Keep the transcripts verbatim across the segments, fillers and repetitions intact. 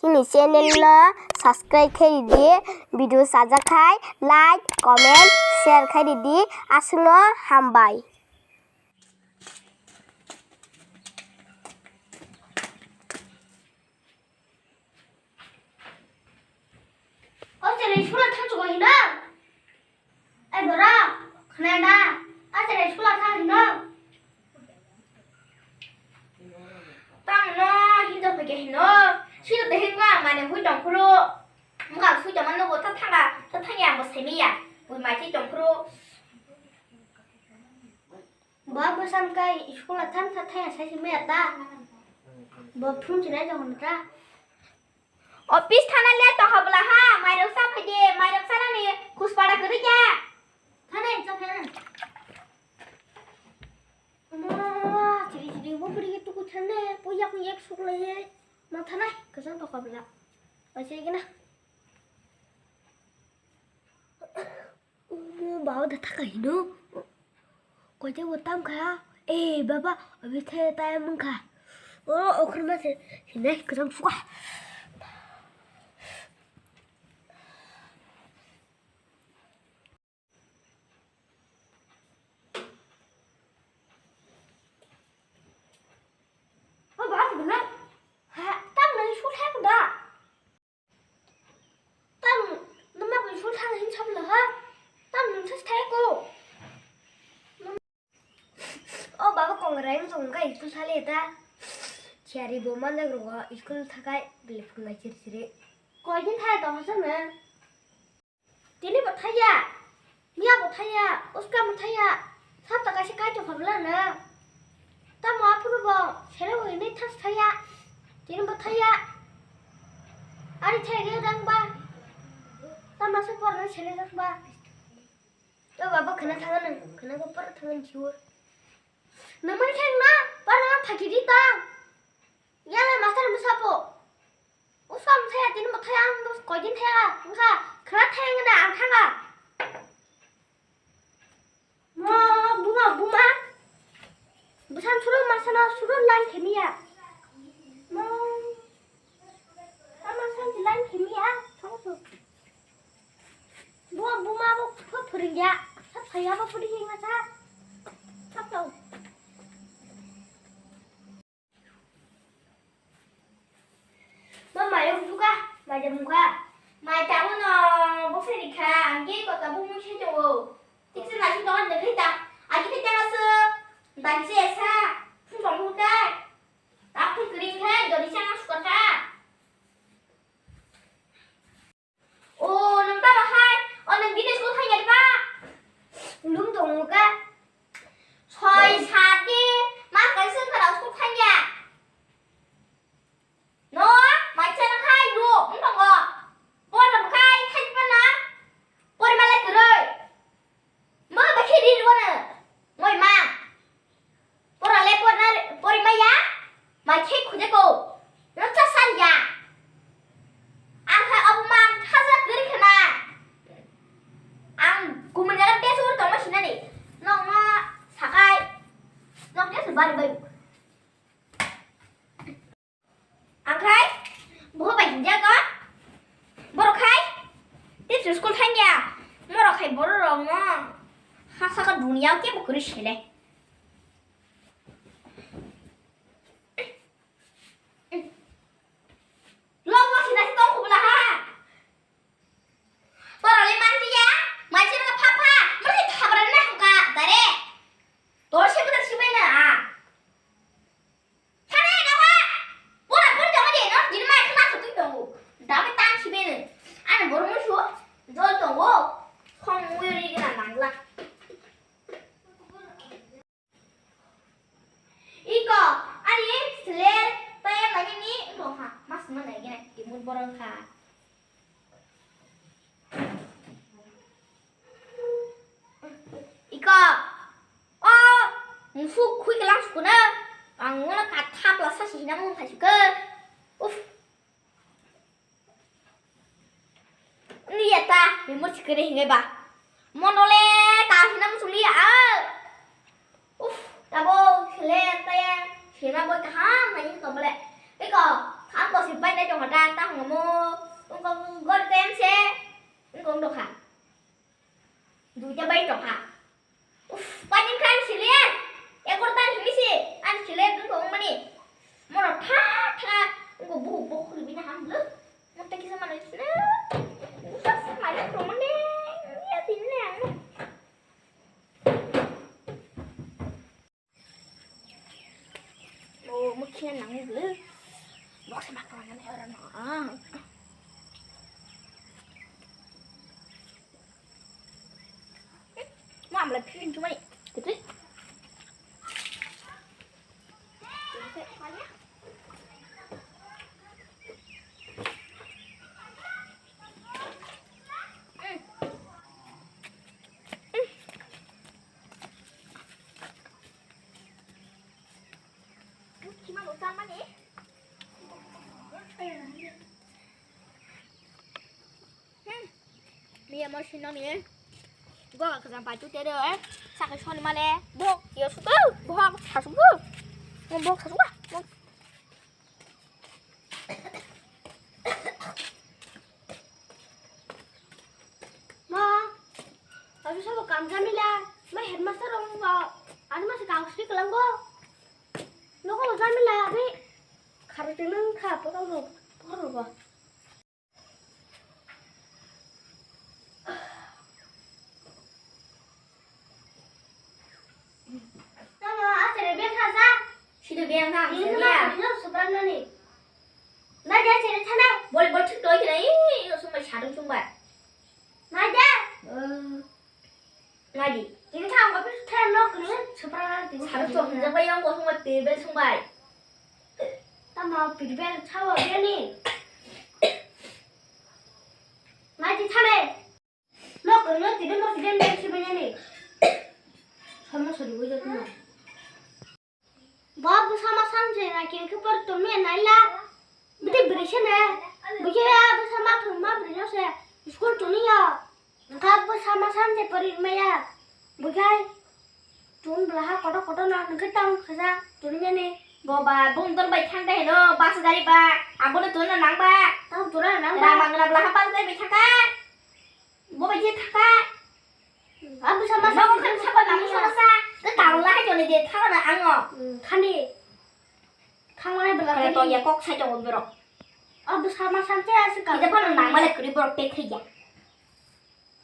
Chini channel no subscribe khe ridi, video sajak khai like, comment, share khe ridi, aswkno hambai. O chwrai sula thang chugo hino. Ai bora, khna da. A chwrai sula thang hino. Tang no hinja phai ke hino. Sino de hinga mane hui tong phuru. Muka sui tong no bo ta thanga, ta thang ya bo semi ya. Bo mai ti tong phuru. Ba bwsang kai school a than tha thaya sai si maya ta. Bo phum chinai jong ta. Office thana le to habla ha, mairok sa phai de, mairok sa nani khuspara kwrwi ya. Thana in cha phena. Ma, chiri chiri bo bri tu ku thane, po ya ku ek suk lai ye. Ma thana, kasang to habla. Ba sai gina. Omo baba da thaka hino. Koite bo tam kha. Eh, baba, abi the ta mung kha. O, okhor ma se, hinai kwcham suka. O, baba, bela. Ha, tam nani su thak da. Tam, numa bai sul thang hin sab laha. Tam nung thas thai ko. O baba kongrai wng tong kha school thale ta. Chiari bo manjak rogo school thakai bele phunai chiri chiri. Koi din thai tong sa na. Tini bo thaya. Miya bo thaya, uska bo thaya, sapta kaisa kaitor phabla na. Tamo aphuru bo sele bo hinwi thas thaya, tini bo thaya. Ari thaya ge dang ba. Tamo se porna sele jak ba. O baba khna thanga nang, khna ko por thanga jiwo. Namai thang na, para phaki di ta. Yala master musapo. Uskang thaya tini bo thaya ang bo koi din thaya wngkha khwra thaya wngna ang thanga. Mo buma buma. Bwsang suro masana suro line khemiya. Mo tama santi line khemiya. Thongsu. Buma buma bo pho phwrwngya. Sab saya bo pudi hinga sa. Sab tau. Ma mairok buka, mai de buka. Mai tabuk no bwsai ni kha, ang ge kota bumung se tongo. Tikse nasi tongo de khai ta. Agi khai ta se. Dagi se sa. Phung tong buka. Ta phung kring khai, dori sa nang suka ta. O, nwng tamo hai? O, nwng bini school thangya ba? Lum tongo ka? Soi sati mas kaisa wngkha rok school thangya. No, maisa no khai lu, wng tongo. Pora bo khai khai pa na. Pori malai kwrwi. Ma ba khe ri rwno. Moi ma. Pora le porna pori maya. Mai khe khuje ko. Roksa san ya. Ang kha obo man thaja kwrwi khna. Ang gumun jaga tes ur tongma sinani. Nokno sakai. Nok tes bari bai. Ang khai, boho bai hinjago. Borok khai, tei school thangya. Borok khai borok rok no. Ha saka dunia ke bo kwrwi sele. Lo bo sina si tong khubla ha. Borok le manliya, maising no pha pha, mani thabra na hangka, dare. Tor se bwdar sibai na a. Thane na ha. Bora bora jama de no, jini mai khna khutui tongo. Dabe tan sibai ne. Ani borok musu, jol tongo. Khong mui ri gina nangla. Iko, ani sle taya lagi ni iko ha, mas mana gina imut borong kha. Iko, o, musu khui kelang sukuna, ang ngono kathap la sasi hina mung khai suka. Uf. Ni ya ta, memor sikere hingai ba. Monole ta hina musuli ya. Uf, tabo sele ta ya, sema boy kaham nai to bole. Eko, Bo si pai nai tong kha ta, ta hwnmo. Wngkha gor tem se. Wngkha wng dokha. Duita bai tong kha. Uf, panin khan sile. Ekor tan himi si. An sile dun ko mani. Moro tha tha. Wngkha buhu buhu khulibina ham blu. Mo ta kisa mano sile. Ufa sa mari ko mani. Ya tinne ang. Oh, mukhe nang le. Box ma kala nang ora no. Mo amla phin chumai. Gitu. Miya mo sino ni. Go ka jang pai tu tere. Sa ka soni male. Bo yo su tu. Bo ha sa su. Mo bo sa su. Ma, abi sabo kam jamila, ma headmaster rong ba, ani ma se kang sri kelang go. Noko jamila abi, khari tenang kha, potol ro, potol ro ba. Tamo asere beng kha sa. Sida beng kha, ini asere ma, beng. Ini supran nani. Nai de asere thanai. Bol, bol thik toi kira, ih, yo sumbai sadung sumbai. Nai de. Eh, nai di. Ini thang kopi thang nok ni supran nani. Sadung sumbai, yang ko sumbai, tebel sumbai. Tamo tebel thawa beni. Nai di thanai. Nok no tide mo tide ne sibanya ni. Sama sori bo jatu na. Ba bu sama sam je na kin ke par tum ne nai la. Bidi bri se ne. Bu ke ya bu sama tum ma bri no se. School tum ni ya. Ka bu sama sam je pari ma ya. Bu kai. Tun belaha kotor kotor na nengke tang khaja tuni jani. Boba, bung ton bai thang dai no, bus gari ba, abo no tun na nang ba. Tang tun na nang ba. Rama ngana belaha bus gari bai thang ka. Bo bai je thang ka. Abu sama. Nogo khan sabo nang sama sa. Ke kang la joni de thang na ango. Hmm, khani. Thang mane bela. Kare to ya kok sai to bero. Abu sama sam te ase ka. Ida pa nang male kuri bor pe thai ya.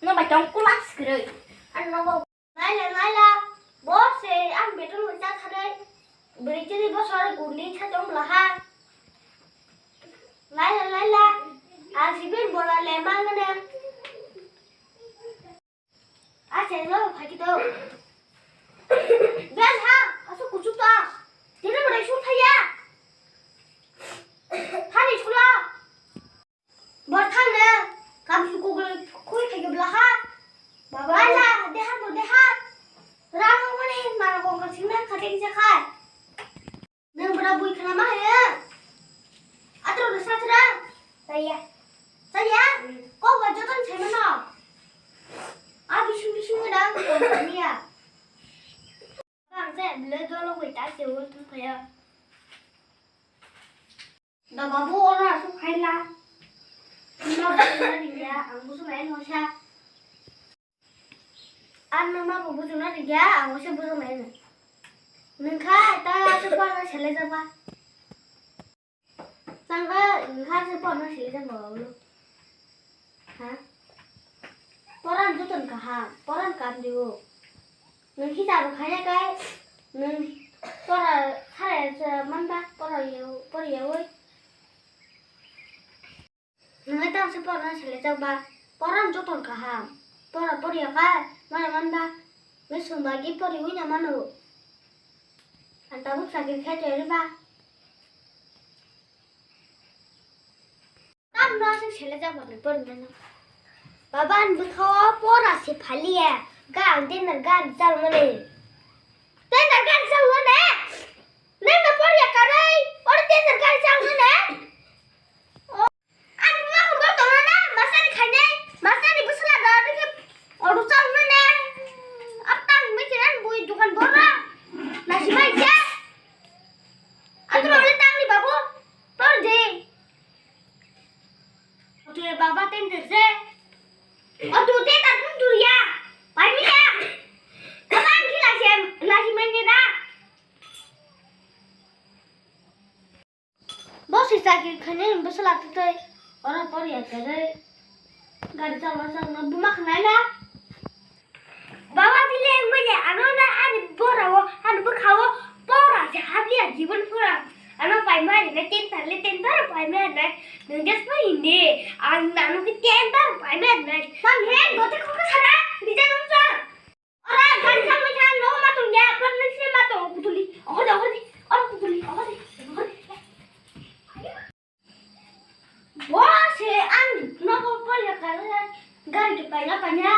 No bai tong kulas kuri. An nogo. Naila, naila, bo se ang betul wngkha thani, brwichini bosor gurni khe tong laha. Naila, naila, ang sibin bola le mangane. A se lo phaki to. Bel ha, asu kuchuk ta. Tini bwrwi sung thaya. Hani sula. Bor thang ne, kam su kugul khui phai bla ha. Baba. Bala, deha bo deha. Rang mani, mara kong ka sing nang kate kisa khai. Nang bra bui khana ma he. Atro de satra. Saya. Saya. Hmm. Ko ba joton sai mano. A bising bising da ko niya. Bang se ble dolo bai ta se wo tu phaya. Da babu ora su khaila. Nima bujuna ringya, ang bujuna eno sa. Ar nima bo bujuna ringya, ang se bujuna eno. Nengkha ta se porna sele jaba. Tangka nengkha se porna sele jaba. Ha? Poran joton kaham, poran kam diyo. Nwng hita rw khaina kai nwng pora khare se manba pora yaui. Nwng tang se porna sele jak ba poran joton kaham. Pora poriya kai mana manba nwng sumba gi poriwi na mano. Ang tabuk sakri khai teri ba. Tamno aswk sele jak bani pormano. Baba, ang bwkhao pora se phaliya. Ga ang tender gari chalmani. Tender gari chalmani? Nangno poriya karwi, oro tender gari chalmani? Ani buma khe bo tongna na, masani khainai, masani bwsla da, aboni khe auto chalmani. Ab tang bwkhe ani bui dukan borok. Nasi bai ja. Atro le tangni babu, por de. Tui baba ten de se. O tu te ta tun tu ya. Pai mi ya. Kapan ki la se, la si mai ni da. Bo si chakri khani bo sala tu tei. Ora por ya kare. Gari chama chama buma khnai na. Baba tile mole ano na ani bora o, ani bukha o pora se habli a jibon pora. Ano pai mari na ten tar le ten tar pai mari na. Nung jas pa inde. Ang nanu ke ten tar pai mari na. Sam he gote khokha sara. Dija nung sa. Ora gari chama cha no ma tung ya. Pan se ma tung putuli. Ora ora ora putuli. Ora ora. Bo se ang nogo por ya kare gari ke paina paina.